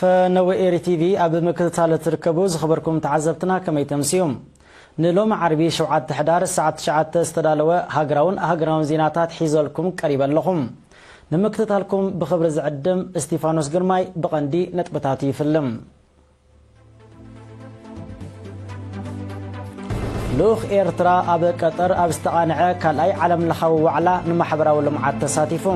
ፈነወ ኤሪ ቲቪ ኣብ ምክትታል እትርከቡ ዝኸበርኩም ተዓዘብትና ከመይ ተምስዩ? ንሎሚ ዓርቢ ሸውዓተ ሕዳር ሰዓት ትሽዓተ ዝተዳለወ ሃገራውን ኣህጉራውን ዜናታት ሒዘልኩም ቀሪበ ኣለኹም። ንምክትታልኩም ብኽብሪ ዝዕድም እስቲፋኖስ ግርማይ። ብቐንዲ ነጥብታቱ ይፍልም። ልኡኽ ኤርትራ ኣብ ቀጠር ኣብ ዝተቓንዐ ካልኣይ ዓለም ለኻዊ ዋዕላ ንማሕበራዊ ልምዓት ተሳቲፉ።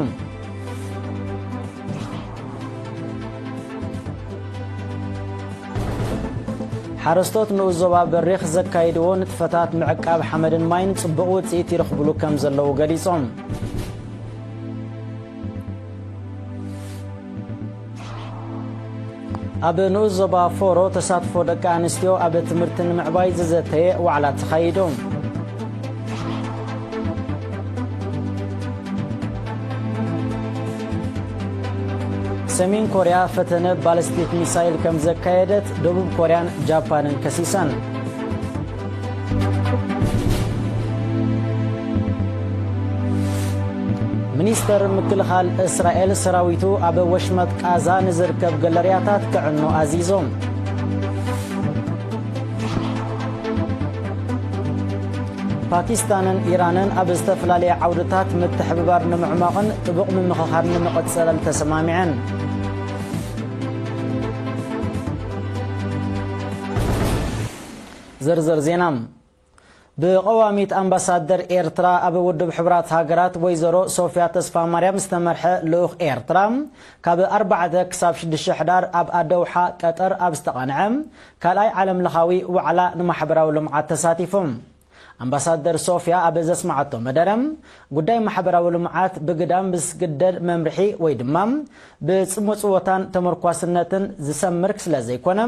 ሓረስቶት ንኡስ ዞባ በሪኽ ዘካይድዎ ንጥፈታት ምዕቃብ ሓመድን ማይን ጽቡቕ ውጽኢት ይረኽብሉ ከም ዘለዉ ገሊጾም። ኣብ ንኡስ ዞባ ፎሮ ተሳትፎ ደቂ ኣንስትዮ ኣብ ትምህርቲ ንምዕባይ ዝዘተየ ዋዕላ ተኻይዱ። ሰሜን ኮርያ ፈተነ ባሊስቲክ ሚሳይል ከም ዘካየደት ደቡብ ኮርያን ጃፓንን ከሲሰን። ሚኒስተር ምክልኻል እስራኤል ሰራዊቱ ኣብ ወሽመጥ ቃዛ ንዝርከብ ገለርያታት ክዕኑ ኣዚዞም። ፓኪስታንን ኢራንን ኣብ ዝተፈላለየ ዓውድታት ምትሕብባር ንምዕማቕን ጥቡቕ ምምኽኻር ንምቕጻልን ተሰማሚዐን። ዝርዝር ዜና። ብቐዋሚት ኣምባሳደር ኤርትራ ኣብ ውድብ ሕቡራት ሃገራት ወይዘሮ ሶፍያ ተስፋ ማርያም ዝተመርሐ ልኡኽ ኤርትራ ካብ ኣርባዕተ ክሳብ ሽዱሽተ ሕዳር ኣብ ኣደውሓ ቀጠር ኣብ ዝተቓንዐ ካልኣይ ዓለም ለኻዊ ዋዕላ ንማሕበራዊ ልምዓት ተሳቲፉ። ኣምባሳደር ሶፍያ ኣብ ዘስማዓቶ መደረ፣ ጉዳይ ማሕበራዊ ልምዓት ብግዳም ብዝግደድ መምርሒ ወይ ድማ ብጽሙጽወታን ተመርኳስነትን ዝሰምር ስለ ዘይኮነ፣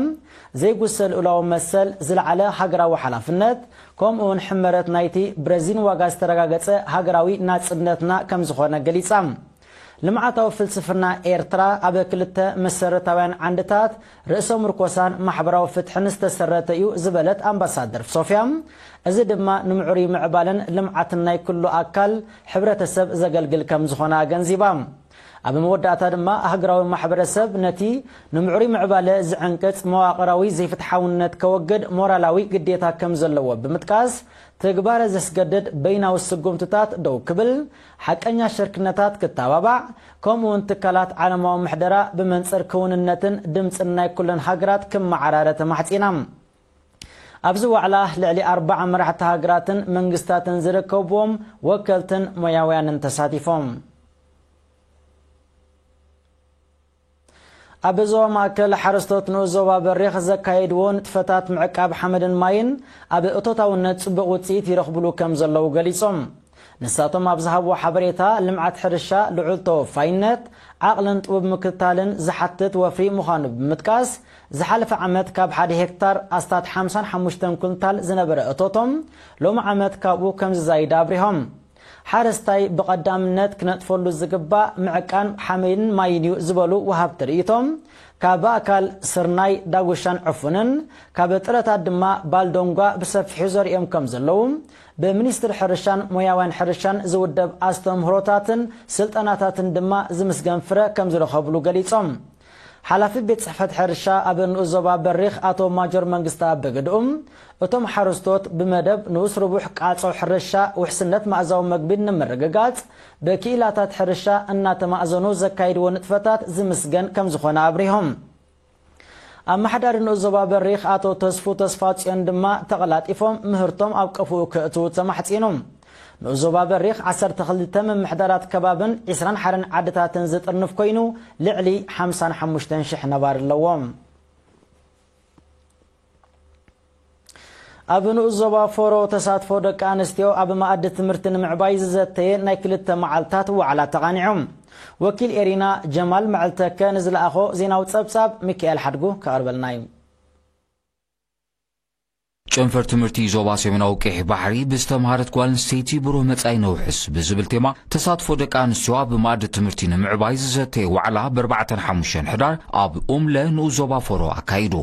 ዘይጉሰ ልኡላዊ መሰል፣ ዝለዓለ ሃገራዊ ሓላፍነት፣ ከምኡ እውን ሕመረት ናይቲ ብረዚን ዋጋ ዝተረጋገጸ ሃገራዊ ናጽነትና ከም ዝኾነ ገሊጻ። ልምዓታዊ ፍልስፍና ኤርትራ ኣብ ክልተ መሰረታውያን ዓንድታት ርእሰ ምርኮሳን ማሕበራዊ ፍትሕን ዝተሰረተ እዩ ዝበለት ኣምባሳደር ሶፍያ፣ እዚ ድማ ንምዕሩይ ምዕባለን ልምዓትን ናይ ኩሉ ኣካል ሕብረተሰብ ዘገልግል ከም ዝኾነ ኣገንዚባ። ኣብ መወዳእታ ድማ ሃገራዊ ማሕበረሰብ ነቲ ንምዕሩይ ምዕባለ ዝዕንቅጽ መዋቕራዊ ዘይፍትሓውነት ከወግድ ሞራላዊ ግዴታ ከም ዘለዎ ብምጥቃስ፣ ትግባረ ዘስገድድ በይናዊ ስጉምትታት ደው ክብል፣ ሓቀኛ ሸርክነታት ክተባባዕ፣ ከምኡውን ትካላት ዓለማዊ ምሕደራ ብመንጽር ክውንነትን ድምጽን ናይ ኩለን ሃገራት ክመዓራረ ተማሕጺና። ኣብዚ ዋዕላ ልዕሊ ኣርባዓ መራሕቲ ሃገራትን መንግስታትን ዝርከብዎም ወከልትን ሞያውያንን ተሳቲፎም። ኣብ ዞባ ማእከል ሓረስቶት ንኡስ ዞባ በሪኽ ዘካየድዎ ንጥፈታት ምዕቃብ ሓመድን ማይን ኣብ እቶታውነት ጽቡቕ ውጽኢት ይረኽብሉ ከም ዘለዉ ገሊጾም። ንሳቶም ኣብ ዝሃብዎ ሓበሬታ፣ ልምዓት ሕርሻ ልዑል ተወፋይነት፣ ዓቕልን ጥቡብ ምክትታልን ዝሓትት ወፍሪ ምዃኑ ብምጥቃስ፣ ዝሓለፈ ዓመት ካብ ሓደ ሄክታር ኣስታት ሓምሳን ሓሙሽተን ኩንታል ዝነበረ እቶቶም፣ ሎሚ ዓመት ካብኡ ከም ዝዛይድ ኣብሪሆም። ሓረስታይ ብቐዳምነት ክነጥፈሉ ዝግባእ ምዕቃን ሓመድን ማይን እዩ ዝበሉ ወሃብቲ ርእይቶም፣ ካብ ኣእካል ስርናይ፣ ዳጉሻን ዕፉንን፣ ካብ ጥረታት ድማ ባልዶንጓ ብሰፊሑ ዘርእዮም ከም ዘለዉ፣ ብሚኒስትሪ ሕርሻን ሞያውያን ሕርሻን ዝውደብ ኣስተምህሮታትን ስልጠናታትን ድማ ዝምስገን ፍረ ከም ዝረኸብሉ ገሊጾም። ሓላፊ ቤት ጽሕፈት ሕርሻ ኣብ ንኡስ ዞባ በሪኽ ኣቶ ማጆር መንግስቲ ብግድኡ፣ እቶም ሓረስቶት ብመደብ ንኡስ ርቡሕ ቃጾ ሕርሻ ውሕስነት መኣዛዊ መግቢ ንምርግጋጽ ብክኢላታት ሕርሻ እናተማእዘኑ ዘካይድዎ ንጥፈታት ዝምስገን ከም ዝኾነ ኣብሪሆም። ኣመሓዳሪ ንኡስ ዞባ በሪኽ ኣቶ ተስፉ ተስፋጽዮን ድማ ተቐላጢፎም ምህርቶም ኣብ ቀፍኡ ከእትዉ ተማሕጺኑ። ንኡስ ዞባ በሪኽ ዓሰርተ ክልተ ምምሕዳራት ከባብን ዒስራን ሓደን ዓድታትን ዝጥርንፍ ኮይኑ፣ ልዕሊ ሓምሳን ሓሙሽተን ሽሕ ነባሪ ኣለዎም። ኣብ ንኡስ ዞባ ፎሮ ተሳትፎ ደቂ ኣንስትዮ ኣብ መኣዲ ትምህርቲ ንምዕባይ ዝዘተየ ናይ ክልተ መዓልታት ዋዕላ ተቓኒዑ። ወኪል ኤሪና ጀማል መዐልተከ ንዝለኣኾ ዜናዊ ጸብጻብ ሚካኤል ሓድጉ ከቕርበልና እዩ። ጨንፈር ትምህርቲ ዞባ ሰሜናዊ ቀይሕ ባሕሪ ብዝተምሃረት ጓል ኣንስተይቲ ብሩህ መጻኢ ነውሕስ ብዝብል ቴማ ተሳትፎ ደቂ ኣንስትዮ ኣብ መኣዲ ትምህርቲ ንምዕባይ ዝዘተየ ዋዕላ ብ ኣርባዕተን ሓሙሽተን ሕዳር ኣብ ኡምለ ንኡስ ዞባ ፎሮ ኣካይዱ።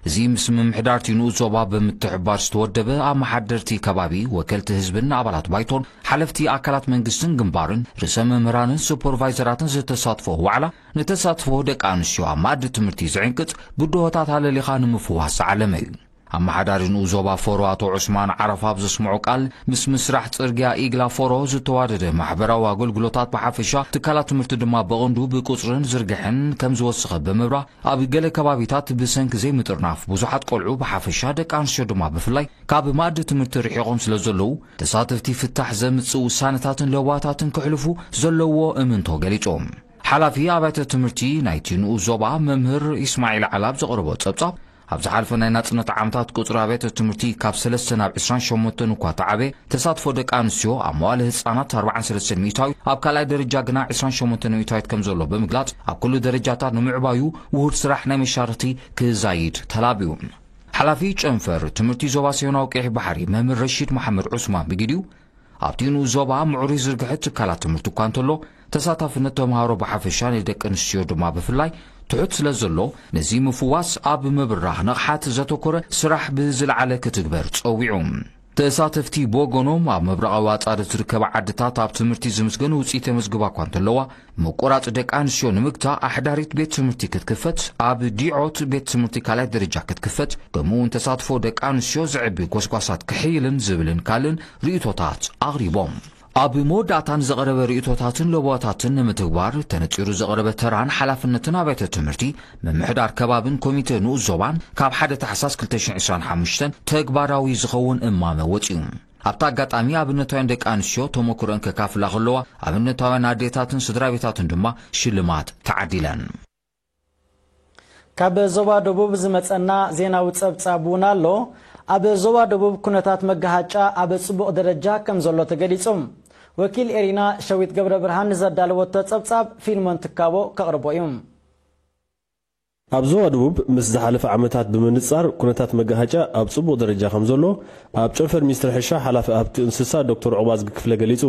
እዚ ምስ ምምሕዳርቲ ንኡስ ዞባ ብምትሕባር ዝተወደበ፣ ኣመሓደርቲ ከባቢ፣ ወከልቲ ህዝብን ኣባላት ባይቶን፣ ሓለፍቲ ኣካላት መንግስትን ግንባርን፣ ርእሰ መምህራንን ሱፐርቫይዘራትን ዝተሳትፎ ዋዕላ፣ ንተሳትፎ ደቂ ኣንስትዮ ኣብ መኣዲ ትምህርቲ ዝዕንቅጽ ብድሆታት ኣለሊኻ ንምፍዋስ ዝዓለመ እዩ። ኣመሓዳሪ ንኡስ ዞባ ፎሮ ኣቶ ዑስማን ዓረፋ ኣብ ዘስምዖ ቃል፣ ምስ ምስራሕ ጽርግያ ኢግላ ፎሮ ዝተዋደደ ማሕበራዊ ኣገልግሎታት ብሓፈሻ፣ ትካላት ትምህርቲ ድማ ብቐንዱ ብቁጽርን ዝርግሕን ከም ዝወሰኸ ብምብራህ፣ ኣብ ገለ ከባቢታት ብሰንኪ ዘይምጥርናፍ ብዙሓት ቆልዑ ብሓፈሻ፣ ደቂ ኣንስትዮ ድማ ብፍላይ፣ ካብ መኣዲ ትምህርቲ ርሒቖም ስለ ዘለዉ፣ ተሳተፍቲ ፍታሕ ዘምጽእ ውሳነታትን ለዋታትን ክሕልፉ ዘለዎ እምንቶ ገሊጾም። ሓላፊ ኣብያተ ትምህርቲ ናይቲ ንኡስ ዞባ መምህር ኢስማዒል ዓላ ኣብ ዘቕረቦ ጸብጻብ፣ ኣብ ዝሓለፈ ናይ ናጽነት ዓመታት ቁጽሪ ኣብያተ ትምህርቲ ካብ ሰለስተ ናብ ዕስራን ሸሞንተን እኳ ተዓበ፣ ተሳትፎ ደቂ ኣንስትዮ ኣብ መዋለ ህጻናት ኣርባዓን ሰለስተን ሚእታዊት፣ ኣብ ካልኣይ ደረጃ ግና ዕስራን ሸሞንተን ሚእታዊት ከም ዘሎ ብምግላጽ፣ ኣብ ኩሉ ደረጃታት ንምዕባዩ ውሁድ ስራሕ ናይ መሻርኽቲ ክዛይድ ተላብዩ። ሓላፊ ጨንፈር ትምህርቲ ዞባ ሰሜናዊ ቀይሕ ባሕሪ መምህር ረሺድ መሓመድ ዑስማን ብግዲኡ፣ ኣብቲ ንኡስ ዞባ ምዕሩይ ዝርግሐ ትካላት ትምህርቲ እኳ እንተሎ፣ ተሳታፍነት ተምሃሮ ብሓፈሻ፣ ንደቂ ኣንስትዮ ድማ ብፍላይ ትሑት ስለ ዘሎ፣ ነዚ ምፍዋስ ኣብ ምብራህ ንቕሓት ዘተኮረ ስራሕ ብዝለዓለ ክትግበር ጸዊዑ። ተሳተፍቲ ብወገኖም፣ ኣብ ምብራቓዊ ኣጻዲ ዝርከባ ዓድታት ኣብ ትምህርቲ ዝምስገን ውጽኢት የመዝግባ እኳ እንተለዋ፣ ምቁራጽ ደቂ ኣንስትዮ ንምግታእ ኣሕዳሪት ቤት ትምህርቲ ክትክፈት፣ ኣብ ዲዖት ቤት ትምህርቲ ካልኣይ ደረጃ ክትክፈት፣ ከምኡ እውን ተሳትፎ ደቂ ኣንስትዮ ዘዕቢ ጎስጓሳት ክሕይልን ዝብልን ካልእን ርእይቶታት ኣቕሪቦም። ኣብ መወዳእታ ንዝቐረበ ርእይቶታትን ለበዋታትን ንምትግባር ተነጺሩ ዝቐረበ ተራን ሓላፍነትን ኣብያተ ትምህርቲ፣ ምምሕዳር ከባብን ኮሚተ ንኡስ ዞባን ካብ ሓደ ታሕሳስ ክልተ ሽሕን ዕስራን ሓሙሽተን ተግባራዊ ዝኸውን እማመ ወጺኡ። ኣብቲ ኣጋጣሚ ኣብነታውያን ደቂ ኣንስትዮ ተመክሮአን ከካፍላ ከለዋ፣ ኣብነታውያን ኣዴታትን ስድራ ቤታትን ድማ ሽልማት ተዓዲለን። ካብ ዞባ ደቡብ ዝመጸና ዜናዊ ጸብጻብ እውን ኣሎ። ኣብ ዞባ ደቡብ ኩነታት መጋሃጫ ኣብ ጽቡቕ ደረጃ ከም ዘሎ ተገሊጹ። ወኪል ኤሪና ሸዊት ገብረ ብርሃን ንዘዳለወቶ ጸብጻብ ፊልሞን ትካቦ ከቕርቦ እዩ። ኣብ ዞባ ደቡብ ምስ ዝሓለፈ ዓመታት ብምንጻር ኩነታት መጋሃጫ ኣብ ጽቡቕ ደረጃ ከም ዘሎ ኣብ ጨንፈር ሚኒስትሪ ሕርሻ ሓላፊ ሃብቲ እንስሳ ዶክተር ዑቕባዝጊ ክፍለ ገሊጹ።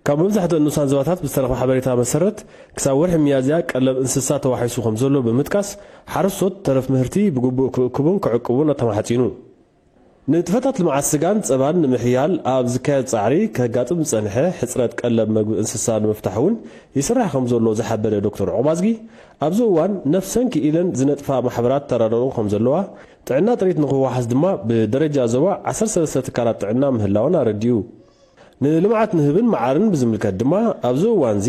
ካብ መብዛሕትአን ንኡሳን ዞባታት ብዝተረኽበ ሓበሬታ መሰረት፣ ክሳብ ወርሒ ሚያዝያ ቀለብ እንስሳ ተዋሒሱ ከም ዘሎ ብምጥቃስ፣ ሓረስቶት ተረፍ ምህርቲ ብግቡእ ክእክቡን ክዕቅቡን ኣተማሕጺኑ። ንጥፈታት ልምዓት ስጋን ጸባን ንምሕያል ኣብ ዝካየድ ጻዕሪ፣ ከጋጥም ዝጸንሐ ሕጽረት ቀለብ መግቢ እንስሳ ንምፍታሕ እውን ይስራሕ ከም ዘሎ ዝሓበረ ዶክተር ዑቕባዝጊ፣ ኣብዚ እዋን ነፍሰን ክኢለን ዝነጥፋ ማሕበራት ተራድኦ ከም ዘለዋ፣ ጥዕና ጥሪት ንኽወሓስ ድማ ብደረጃ ዞባ ዓሰርተ ሰለስተ ትካላት ጥዕና ምህላወን ኣረዲኡ። ንልምዓት ንህብን መዓርን ብዝምልከት ድማ፣ ኣብዚ እዋንዚ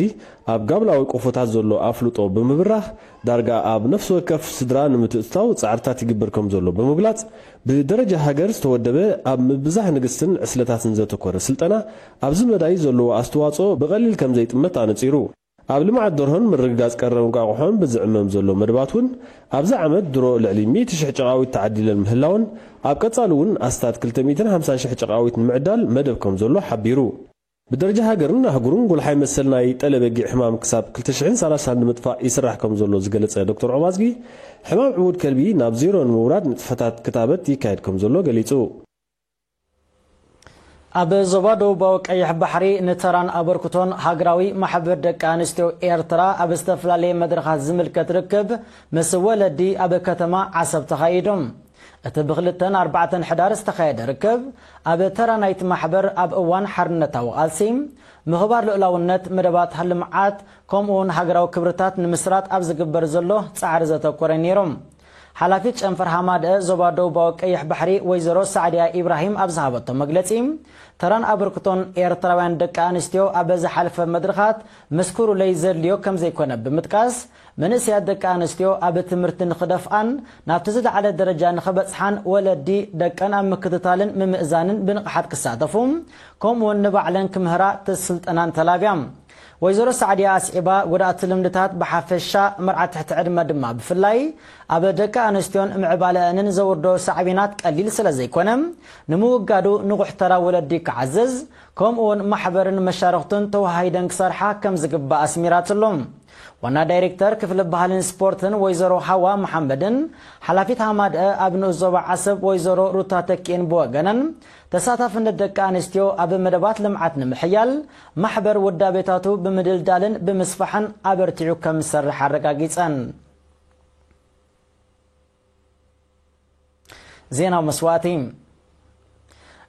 ኣብ ጋብላዊ ቆፎታት ዘሎ ኣፍልጦ ብምብራህ፣ ዳርጋ ኣብ ነፍሲ ወከፍ ስድራ ንምትእትታው ጻዕርታት ይግበር ከም ዘሎ ብምግላጽ፣ ብደረጃ ሃገር ዝተወደበ ኣብ ምብዛሕ ንግስትን ዕስለታትን ዘተኮረ ስልጠና፣ ኣብዚ መዳይ ዘለዎ ኣስተዋጽኦ ብቐሊል ከም ዘይጥመት ኣነጺሩ። ኣብ ልምዓት ደርሆን ምርግጋጽ ቀረብ እንቋቑሖን ብዝዕመም ዘሎ መደባት እውን፣ ኣብዚ ዓመት ድሮ ልዕሊ ሚእቲ ሽሕ ጨቓዊት ተዓዲለን ምህላወን፣ ኣብ ቀጻሊ እውን ኣስታት ክልተ ሚእትን ሓምሳን ሽሕ ጨቓዊት ንምዕዳል መደብ ከም ዘሎ ሓቢሩ። ብደረጃ ሃገርን ኣህጉርን ጎልሓይ መሰል ናይ ጠለ በጊዕ ሕማም ክሳብ ክልተ ሽሕን ሰላሳን ንምጥፋእ ይስራሕ ከም ዘሎ ዝገለጸ ዶክተር ዑባዝጊ፣ ሕማም ዕቡድ ከልቢ ናብ ዜሮ ንምውራድ ንጥፈታት ክታበት ይካየድ ከም ዘሎ ገሊጹ። ኣብ ዞባ ደቡባዊ ቀይሕ ባሕሪ ንተራን ኣበርክቶን ሃገራዊ ማሕበር ደቂ ኣንስትዮ ኤርትራ ኣብ ዝተፈላለየ መድረኻት ዝምልከት ርክብ ምስ ወለዲ ኣብ ከተማ ዓሰብ ተኻይዱ። እቲ ብክልተን ኣርባዕተን ሕዳር ዝተኻየደ ርክብ፣ ኣብ ተራ ናይቲ ማሕበር ኣብ እዋን ሓርነታዊ ቃልሲ፣ ምኽባር ልኡላውነት፣ መደባት ልምዓት፣ ከምኡውን ሃገራዊ ክብርታት ንምስራጥ ኣብ ዝግበር ዘሎ ጻዕሪ ዘተኮረ ነይሩ። ሓላፊት ጨንፈር ሃማደአ ዞባ ደቡባዊ ቀይሕ ባሕሪ ወይዘሮ ሳዕድያ ኢብራሂም ኣብ ዝሃበቶ መግለጺ፣ ተራን ኣበርክቶን ኤርትራውያን ደቂ ኣንስትዮ ኣብ ዝሓለፈ መድረኻት ምስክሩለይ ዘድልዮ ከም ዘይኮነ ብምጥቃስ፣ መንእሰያት ደቂ ኣንስትዮ ኣብ ትምህርቲ ንኽደፍኣን ናብቲ ዝለዓለ ደረጃ ንኽበጽሓን ወለዲ ደቀን ኣብ ምክትታልን ምምእዛንን ብንቕሓት ክሳተፉ፣ ከምኡውን ንባዕለን ክምህራ ስልጠናን ተላብያ። ወይዘሮ ሳዕድያ ኣስዒባ፣ ጎዳእቲ ልምድታት ብሓፈሻ፣ መርዓ ትሕቲ ዕድመ ድማ ብፍላይ፣ ኣብ ደቂ ኣንስትዮን ምዕባለአንን ዘውርዶ ሳዕቤናት ቀሊል ስለ ዘይኮነ፣ ንምውጋዱ ንቑሕ ተራ ወለዲ ክዓዝዝ፣ ከምኡውን ማሕበርን መሻርኽቱን ተወሃሂደን ክሰርሓ ከም ዝግባእ ኣስሚራትሉ። ዋና ዳይሬክተር ክፍሊ ባህልን ስፖርትን ወይዘሮ ሃዋ መሓመድን ሓላፊት ሃማደአ ኣብ ንኡስ ዞባ ዓሰብ ወይዘሮ ሩታ ተኪኤን ብወገነን፣ ተሳታፍነት ደቂ ኣንስትዮ ኣብ መደባት ልምዓት ንምሕያል ማሕበር ውዳቤታቱ ብምድልዳልን ብምስፋሕን ኣበርቲዑ ከም ዝሰርሕ ኣረጋጊጸን። ዜና መስዋእቲ።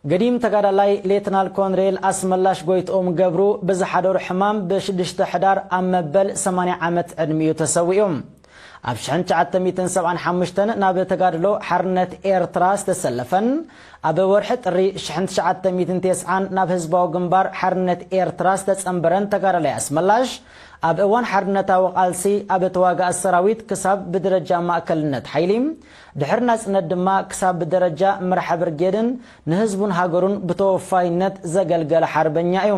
ገዲም ተጋዳላይ ሌትናል ኮንሬል ኣስመላሽ ጎይትኦም ገብሩ ብዝሓደሩ ሕማም ብሽዱሽተ ሕዳር ኣብ መበል ሰማንያ ዓመት ዕድሚኡ ተሰዊኡ። ኣብ ሽሕን ትሽዓተ ሚእትን ሰብዓን ሓሙሽተን ናብ ተጋድሎ ሓርነት ኤርትራ ዝተሰለፈን ኣብ ወርሒ ጥሪ ሽሕን ትሽዓተ ሚእትን ተስዓን ናብ ህዝባዊ ግንባር ሓርነት ኤርትራ ዝተጸንበረን ተጋዳላይ ኣስመላሽ፣ ኣብ እዋን ሓርነታዊ ቃልሲ ኣብ ተዋጋእ ሰራዊት ክሳብ ብደረጃ ማእከልነት ሓይሊ፣ ድሕሪ ናጽነት ድማ ክሳብ ብደረጃ መራሒ ብርጌድን ንህዝቡን ሃገሩን ብተወፋይነት ዘገልገለ ሓርበኛ እዩ።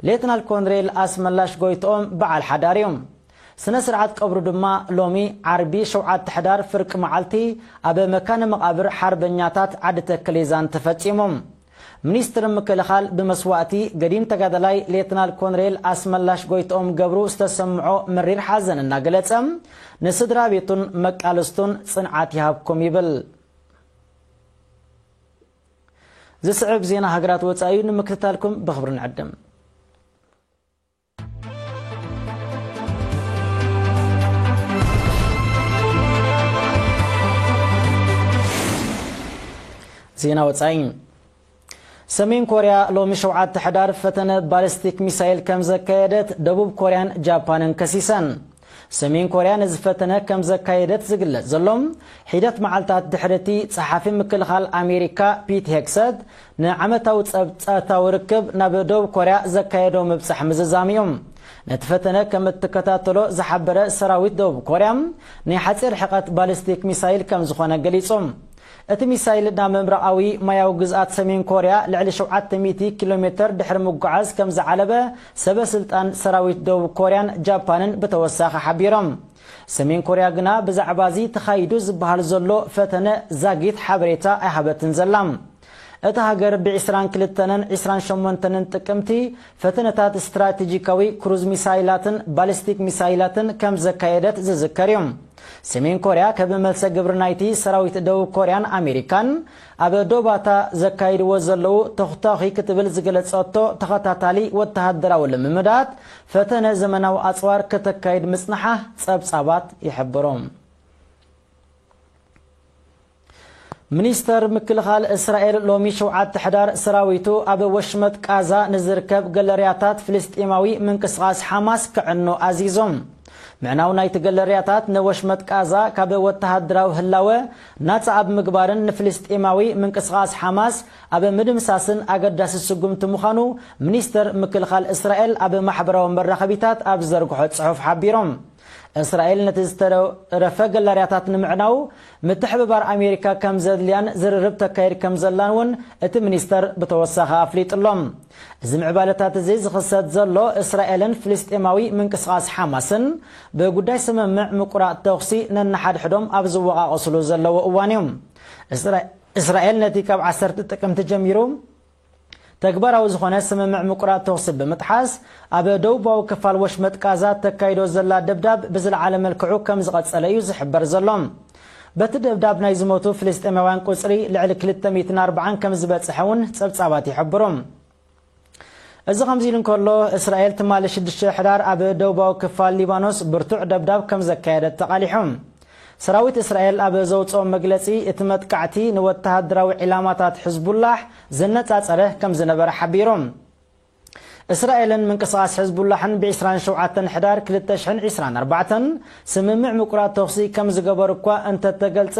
ሌትናል ኮንሬል ኣስመላሽ ጎይትኦም በዓል ሓዳር እዩ። ስነ ስርዓት ቀብሩ ድማ ሎሚ ዓርቢ ሸውዓተ ሕዳር ፍርቂ መዓልቲ ኣብ መካነ መቓብር ሓርበኛታት ዓዲ ተክሌዛን ተፈጺሙ። ሚኒስትር ምክልኻል ብመስዋእቲ ገዲም ተጋዳላይ ሌትናል ኮንሬል ኣስመላሽ ጎይትኦም ገብሩ ዝተሰምዖ መሪር ሓዘን እናገለጸ፣ ንስድራ ቤቱን መቃልስቱን ጽንዓት ይሃብኩም ይብል። ዝስዕብ ዜና ሃገራት ወጻኢ እዩ፣ ንምክትታልኩም ብኽብሪ ንዕድም። ዜና ወጻኢ። ሰሜን ኮርያ ሎሚ ሸውዓተ ሕዳር ፈተነ ባሊስቲክ ሚሳይል ከም ዘካየደት ደቡብ ኮርያን ጃፓንን ከሲሰን። ሰሜን ኮርያ ነዚ ፈተነ ከም ዘካየደት ዝግለጽ ዘሎ፣ ሒደት መዓልታት ድሕሪ እቲ ጸሓፊ ምክልኻል ኣሜሪካ ፒት ሄግሰት ንዓመታዊ ጸብ-፣ ጸጥታዊ ርክብ ናብ ደቡብ ኮርያ ዘካየዶ ምብጻሕ ምዝዛም እዩ። ነቲ ፈተነ ከም እትከታተሎ ዝሓበረ ሰራዊት ደቡብ ኮርያ፣ ናይ ሓጺር ርሕቀት ባሊስቲክ ሚሳይል ከም ዝኾነ ገሊጹ። እቲ ሚሳይል ናብ ምብራቓዊ ማያዊ ግዝኣት ሰሜን ኮርያ ልዕሊ ሸውዓተ ሚእቲ ኪሎ ሜተር ድሕሪ ምጉዓዝ ከም ዝዓለበ ሰበ ስልጣን ሰራዊት ደቡብ ኮርያን ጃፓንን ብተወሳኺ ሓቢሮም። ሰሜን ኮርያ ግና ብዛዕባ እዚ ተኻይዱ ዝበሃል ዘሎ ፈተነ ዛጊት ሓበሬታ ኣይሃበትን ዘላ። እታ ሃገር ብ ዕስራን ክልተን ዕስራን ሸሞንተን ጥቅምቲ ፈተነታት ስትራቴጂካዊ ክሩዝ ሚሳይላትን ባሊስቲክ ሚሳይላትን ከም ዘካየደት ዝዝከር እዩ። ሰሜን ኮርያ ከም መልሰ ግብሪ ናይቲ ሰራዊት ደቡብ ኮርያን ኣሜሪካን ኣብ ዶባታ ዘካይድዎ ዘለዉ ተኹታኺ ክትብል ዝገለጸቶ ተኸታታሊ ወተሃደራዊ ልምምዳት ፈተነ ዘመናዊ ኣጽዋር ከተካይድ ምጽንሓ ጸብጻባት ይሕብሩ። ሚኒስተር ምክልኻል እስራኤል ሎሚ ሸውዓተ ሕዳር ሰራዊቱ ኣብ ወሽመጥ ቃዛ ንዝርከብ ገለርያታት ፍልስጤማዊ ምንቅስቓስ ሓማስ ክዕኖ ኣዚዞም። ምዕናው ናይቲ ገለርያታት ንወሽመጥ ቃዛ ካብ ወተሃደራዊ ህላወ ናጻ ኣብ ምግባርን ንፍልስጤማዊ ምንቅስቓስ ሓማስ ኣብ ምድምሳስን ኣገዳሲ ስጉምቲ ምዃኑ ሚኒስተር ምክልኻል እስራኤል ኣብ ማሕበራዊ መራኸቢታት ኣብ ዝዘርግሖ ጽሑፍ ሓቢሮም። እስራኤል ነቲ ዝተረፈ ገላርያታት ንምዕናው ምትሕብባር ኣሜሪካ ከም ዘድልያን ዝርርብ ተካይድ ከም ዘላን እውን እቲ ሚኒስተር ብተወሳኺ ኣፍሊጡ ኣሎ። እዚ ምዕባለታት እዚ ዝኽሰት ዘሎ እስራኤልን ፍልስጤማዊ ምንቅስቓስ ሓማስን ብጉዳይ ስምምዕ ምቁራጽ ተኹሲ ነንሓድሕዶም ኣብ ዝወቓቐስሉ ዘለዉ እዋን እዩ። እስራ-፣ እስራኤል ነቲ ካብ ዓሰርተ ጥቅምቲ ጀሚሩ ተግባራዊ ዝኾነ ስምምዕ ምቁራጽ ተኹሲ ብምጥሓስ፣ ኣብ ደቡባዊ ክፋል ወሽመጥ ቃዛ ተካይዶ ዘላ ደብዳብ ብዝለዓለ መልክዑ ከም ዝቐጸለ እዩ ዝሕበር ዘሎ። በቲ ደብዳብ ናይ ዝሞቱ ፍልስጤማውያን ቁጽሪ ልዕሊ ክልተ ሚእትን ኣርባዓን ከም ዝበጽሐ እውን ጸብጻባት ይሕብሩ። እዚ ከምዚ ኢሉ እንከሎ፣ እስራኤል ትማሊ ሽዱሽተ ሕዳር ኣብ ደቡባዊ ክፋል ሊባኖስ ብርቱዕ ደብዳብ ከም ዘካየደት ተቓሊሑ። ሰራዊት እስራኤል ኣብ ዘውጽኦ መግለጺ፣ እቲ መጥቃዕቲ ንወተሃደራዊ ዒላማታት ሕዝቡላሕ ዘነጻጸረ ከም ዝነበረ ሓቢሩ። እስራኤልን ምንቅስቓስ ሕዝቡላሕን ብ ዕስራን ሸውዓተን ሕዳር ክልተ ሽሕን ዕስራን ኣርባዕተን ስምምዕ ምቁራጽ ተኹሲ ከም ዝገበሩ እኳ እንተተገልጸ፣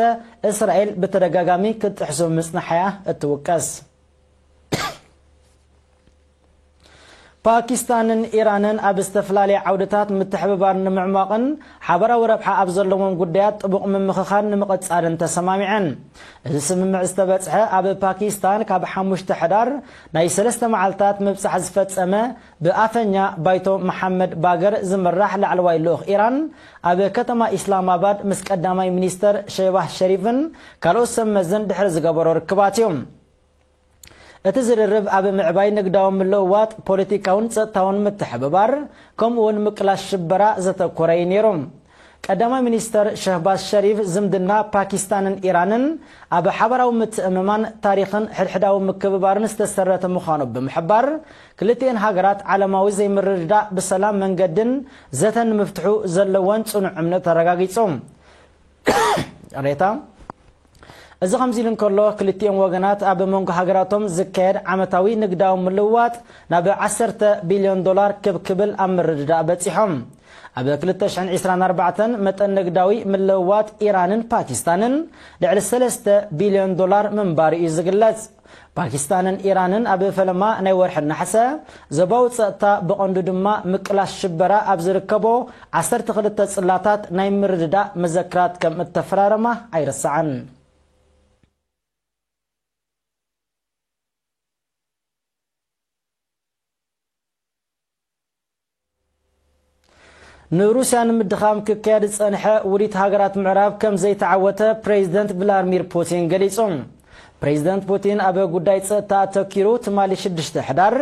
እስራኤል ብተደጋጋሚ ክትጥሕሱ ምጽንሓያ እትውቀስ። ፓኪስታንን ኢራንን ኣብ ዝተፈላለየ ዓውድታት ምትሕብባር ንምዕሟቕን ሓበራዊ ረብሓ ኣብ ዘለዎም ጉዳያት ጥቡቕ ምምኽኻር ንምቕጻልን ተሰማሚዐን። እዚ ስምምዕ ዝተበጽሐ ኣብ ፓኪስታን ካብ ሓሙሽተ ሕዳር ናይ ሰለስተ መዓልታት ምብጻሕ ዝፈጸመ ብኣፈኛ ባይቶ መሓመድ ባገር ዝምራሕ ላዕለዋይ ልኡኽ ኢራን ኣብ ከተማ ኢስላማባድ ምስ ቀዳማይ ሚኒስተር ሸህባዝ ሸሪፍን ካልኦት ሰብ መዝን ድሕሪ ዝገበሮ ርክባት እዩ። እቲ ዝርርብ ኣብ ምዕባይ ንግዳዊ ምልውዋጥ፣ ፖለቲካውን ጸጥታውን ምትሕብባር፣ ከምኡውን ምቅላስ ሽበራ ዘተኮረ እዩ ነይሩ። ቀዳማይ ሚኒስተር ሸህባዝ ሸሪፍ ዝምድና ፓኪስታንን ኢራንን ኣብ ሓባራዊ ምትእምማን፣ ታሪኽን ሕድሕዳዊ ምክብባርን ዝተሰረተ ምዃኑ ብምሕባር፣ ክልቲኤን ሃገራት ዓለማዊ ዘይምርድዳእ ብሰላም መንገድን ዘተን ንምፍትሑ ዘለወን ጽኑዕ እምነት ኣረጋጊጹ። ሬታ እዚ ከምዚ ኢሉ እንከሎ፣ ክልቲኦም ወገናት ኣብ መንጎ ሃገራቶም ዝካየድ ዓመታዊ ንግዳዊ ምልውዋጥ ናብ ዓሰርተ ቢልዮን ዶላር ክብ ክብል ኣብ ምርድዳእ በጺሖም። ኣብ ክልተ ሽሕን ዕስራን ኣርባዕተን መጠን ንግዳዊ ምልውዋጥ ኢራንን ፓኪስታንን ልዕሊ ሰለስተ ቢልዮን ዶላር ምንባሩ እዩ ዝግለጽ። ፓኪስታንን ኢራንን ኣብ ፈለማ ናይ ወርሒ ነሓሰ ዞባዊ ጸጥታ፣ ብቐንዱ ድማ ምቅላስ ሽበራ ኣብ ዝርከቦ ዓሰርተ ክልተ ጽላታት ናይ ምርድዳእ መዘክራት ከም እተፈራረማ ኣይርሳዕን። ንሩስያ ንምድኻም ክካየድ ዝጸንሐ ውዲት ሃገራት ምዕራብ ከም ዘይተዓወተ ፕሬዚደንት ቭላድሚር ፑቲን ገሊጹ። ፕሬዚደንት ፑቲን ኣብ ጉዳይ ጸጥታ ኣተኪሩ ትማሊ ሽዱሽተ ሕዳር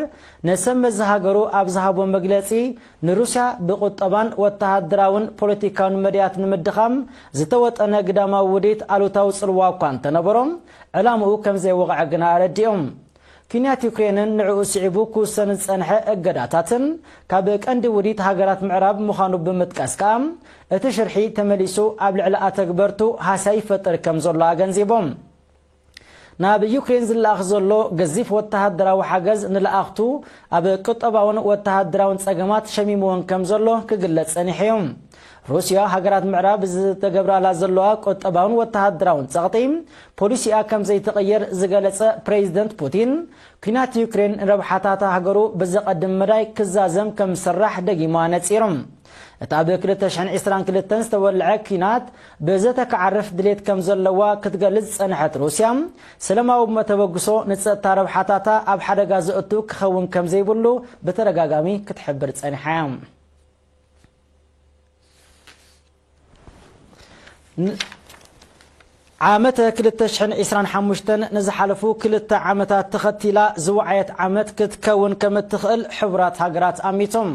ንሰብ መዚ ሃገሩ ኣብ ዝሃቦ መግለጺ፣ ንሩስያ ብቁጠባን ወተሃደራውን ፖለቲካውን መድያት ንምድኻም ዝተወጠነ ግዳማዊ ውዲት ኣሉታዊ ጽልዋ እኳ እንተነበሮ፣ ዕላምኡ ከም ዘይወቕዐ ግና ኣረዲኡ። ኲናት ዩክሬንን ንዕኡ ስዒቡ ክውሰን ዝጸንሐ እገዳታትን ካብ ቀንዲ ውዲት ሃገራት ምዕራብ ምዃኑ ብምጥቃስ ከኣ፣ እቲ ሽርሒ ተመሊሱ ኣብ ልዕሊ ኣተግበርቱ ሃስያ ይፈጥር ከም ዘሎ ኣገንዚቡ። ናብ ዩክሬን ዝለኣኽ ዘሎ ገዚፍ ወተሃደራዊ ሓገዝ ንለኣኽቱ ኣብ ቁጠባውን ወተሃደራውን ጸገማት ሸሚምወን ከም ዘሎ ክግለጽ ጸኒሑ እዩ። ሩስያ ሃገራት ምዕራብ ዝተገብራላ ዘለዋ ቁጠባውን ወተሃደራውን ጸቕጢ ፖሊሲኣ ከም ዘይትቕይር ዝገለጸ ፕሬዚደንት ፑቲን፣ ኲናት ዩክሬን ንረብሓታት ሃገሩ ብዘቐድም መዳይ ክዛዘም ከም ዝስራሕ ደጊሙ ኣነጺሩ። እቲ ኣብ ክልተ ሽሕን ዕስራን ክልተን ዝተወልዐ ኲናት ብዘተ ክዓርፍ ድሌት ከም ዘለዋ ክትገልጽ ዝጸንሐት ሩስያ፣ ሰላማዊ ተበግሶ ንጸጥታ ረብሓታታ ኣብ ሓደጋ ዘእቱ ክኸውን ከም ዘይብሉ ብተደጋጋሚ ክትሕብር ጸኒሓ እያ። ን-፣ ዓመተ ክልተ ሽሕን ዕስራን ሓሙሽተን ንዝሓለፉ ክልተ ዓመታት ተኸቲላ ዝወዓየት ዓመት ክትከውን ከም እትኽእል ሕቡራት ሃገራት ኣሚቶም።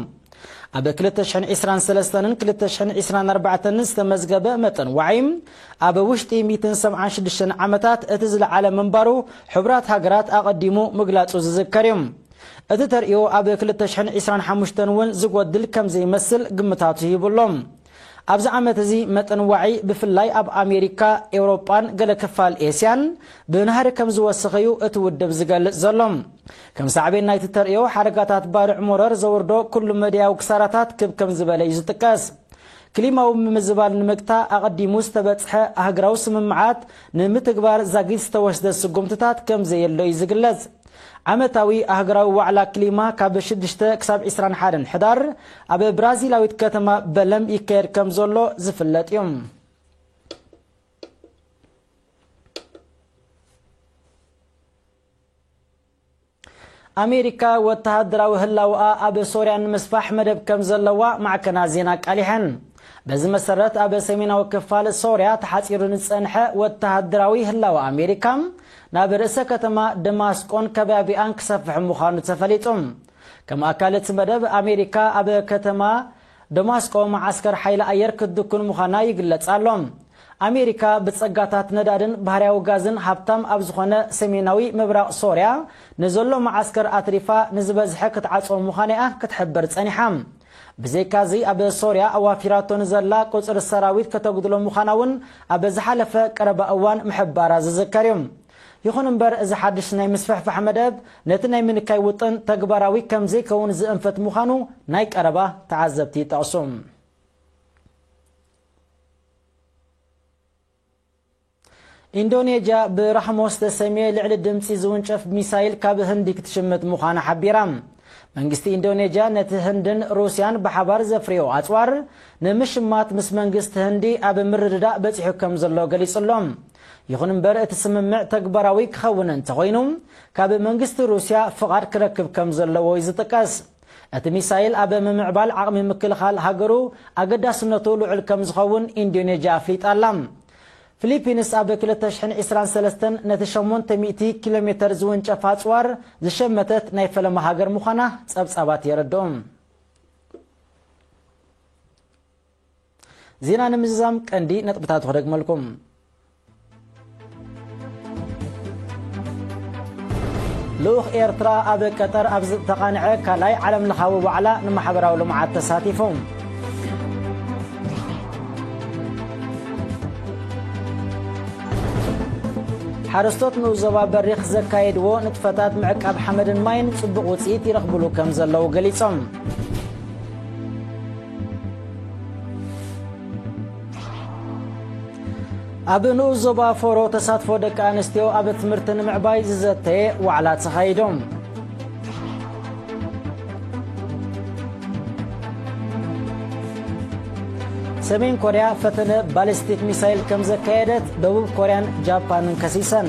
ኣብ ክልተ ሽሕን ዕስራን ሰለስተን ክልተ ሽሕን ዕስራን ኣርባዕተን ዝተመዝገበ መጠን ዋዒ ኣብ ውሽጢ ሚእትን ሰብዓን ሽዱሽተን ዓመታት እቲ ዝለዓለ ምንባሩ ሕቡራት ሃገራት ኣቐዲሙ ምግላጹ ዝዝከር እዩ። እቲ ተርእዮ ኣብ ክልተ ሽሕን ዕስራን ሓሙሽተን እውን ዝጎድል ከም ዘይመስል ግምታቱ ሂቡ ኣሎ። ኣብዚ ዓመት እዚ መጠን ዋዒ ብፍላይ ኣብ ኣሜሪካ፣ ኤውሮጳን ገለ ክፋል ኤስያን ብናህሪ ከም ዝወሰኸ እዩ እቲ ውድብ ዝገልጽ ዘሎ። ከም ሳዕቤን ናይቲ ተርእዮ፣ ሓደጋታት ባርዕ ሞረር ዘውርዶ ኩሉ መድያዊ ክሳራታት ክብ ከም ዝበለ እዩ ዝጥቀስ። ክሊማዊ ምምዝባል ንምግታእ ኣቐዲሙ ዝተበጽሐ ኣህግራዊ ስምምዓት ንምትግባር ዛጊት ዝተወስደ ስጉምትታት ከም ዘየሎ እዩ ዝግለጽ። ዓመታዊ ኣህግራዊ ዋዕላ ክሊማ ካብ ሽዱሽተ ክሳብ ዕስራን ሓደን ሕዳር ኣብ ብራዚላዊት ከተማ በለም ይካየድ ከም ዘሎ ዝፍለጥ እዩ። ኣሜሪካ ወተሃደራዊ ህላወኣ ኣብ ሶርያ ንምስፋሕ መደብ ከም ዘለዋ ማዕከናት ዜና ኣቃሊሐን። በዚ መሰረት፣ ኣብ ሰሜናዊ ክፋል ሶርያ ተሓጺሩ ንዝጸንሐ ወተሃደራዊ ህላወ ኣሜሪካ ናብ ርእሰ ከተማ ደማስቆን ከባቢኣን ክሰፍሕ ምዃኑ ተፈሊጡ። ከም ኣካል እቲ መደብ፣ ኣሜሪካ ኣብ ከተማ ደማስቆ መዓስከር ሓይሊ ኣየር ክትድኩን ምዃና ይግለጽ ኣሎ። ኣሜሪካ ብጸጋታት ነዳድን ባህርያዊ ጋዝን ሃብታም ኣብ ዝኾነ ሰሜናዊ ምብራቕ ሶርያ ንዘሎ መዓስከር ኣትሪፋ ንዝበዝሐ ክትዓጽዎ ምዃና እያ ክትሕብር ጸኒሓ። ብዘይካዚ ኣብ ሶርያ ኣዋፊራቶ ንዘላ ቁጽሪ ሰራዊት ከተጉድሎ ምዃና እውን ኣብ ዝሓለፈ ቀረባ እዋን ምሕባራ ዝዝከር እዩ። ይኹን እምበር፣ እዚ ሓድሽ ናይ ምስፍሕፋሕ መደብ ነቲ ናይ ምንካይ ውጥን ተግባራዊ ከም ዘይከውን ዝእንፍት ምዃኑ ናይ ቀረባ ተዓዘብቲ ይጠቕሱ። ኢንዶኔዥያ ብራህሞ ዝተሰምየ ልዕሊ ድምፂ ዝውንጨፍ ሚሳይል ካብ ህንዲ ክትሽምት ምዃና ሓቢራ። መንግስቲ ኢንዶኔዥያ ነቲ ህንድን ሩስያን ብሓባር ዘፍርዮ ኣፅዋር ንምሽማት ምስ መንግስቲ ህንዲ ኣብ ምርድዳእ በፂሑ ከም ዘሎ ገሊጹ ኣሎ። ይኹን እምበር፣ እቲ ስምምዕ ተግባራዊ ክኸውን እንተኾይኑ፣ ካብ መንግስቲ ሩስያ ፍቓድ ክረክብ ከም ዘለዎ እዩ ዝጥቀስ። እቲ ሚሳይል ኣብ ምምዕባል ዓቕሚ ምክልኻል ሃገሩ ኣገዳስነቱ ልዑል ከም ዝኸውን ኢንዶኔዥያ ኣፍሊጣ ኣላ። ፊሊፒንስ ኣብ ክልተ ሽሕን ዕስራን ሰለስተን ነቲ ሸሞንተ ሚእቲ ኪሎ ሜተር ዝውንጨፍ ኣጽዋር ዝሸመተት ናይ ፈለማ ሃገር ምዃና ጸብጻባት የረድኡ። ዜና ንምዝዛም ቀንዲ ነጥብታት ክደግመልኩም። ልኡኽ ኤርትራ ኣብ ቀጠር ኣብ ዝተቓንዐ ካልኣይ ዓለምለኻዊ ዋዕላ ንማሕበራዊ ልምዓት ተሳቲፉ። ሓረስቶት ንኡስ ዞባ በሪኽ ዘካየድዎ ንጥፈታት ምዕቃብ ሓመድን ማይን ጽቡቕ ውጽኢት ይረኽብሉ ከም ዘለዉ ገሊጾም። ኣብ ንኡስ ዞባ ፎሮ ተሳትፎ ደቂ ኣንስትዮ ኣብ ትምህርቲ ንምዕባይ ዝዘተየ ዋዕላ ተኻይዶም። ሰሜን ኮርያ ፈተነ ባሊስቲክ ሚሳይል ከም ዘካየደት ደቡብ ኮርያን ጃፓንን ከሲሰን።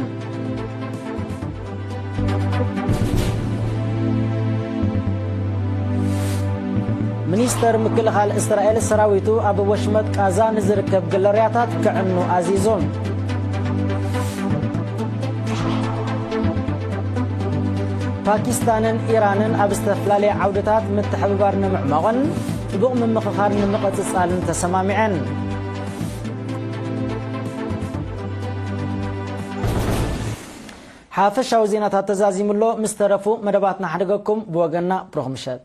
ሚኒስተር ምክልኻል እስራኤል ሰራዊቱ ኣብ ወሽመጥ ቃዛ ንዝርከብ ገለርያታት ክዕኑ ኣዚዞም። ፓኪስታንን ኢራንን ኣብ ዝተፈላለየ ዓውድታት ምትሕብባር ንምዕማቕን ጥቡቕ ምምኽኻር ንምቕጽጻልን ተሰማሚዐን። ሓፈሻዊ ዜናታት ተዛዚሙ ኣሎ። ምስ ተረፉ መደባትና ሓደገኩም። ብወገንና ብሩኽ ምሸት።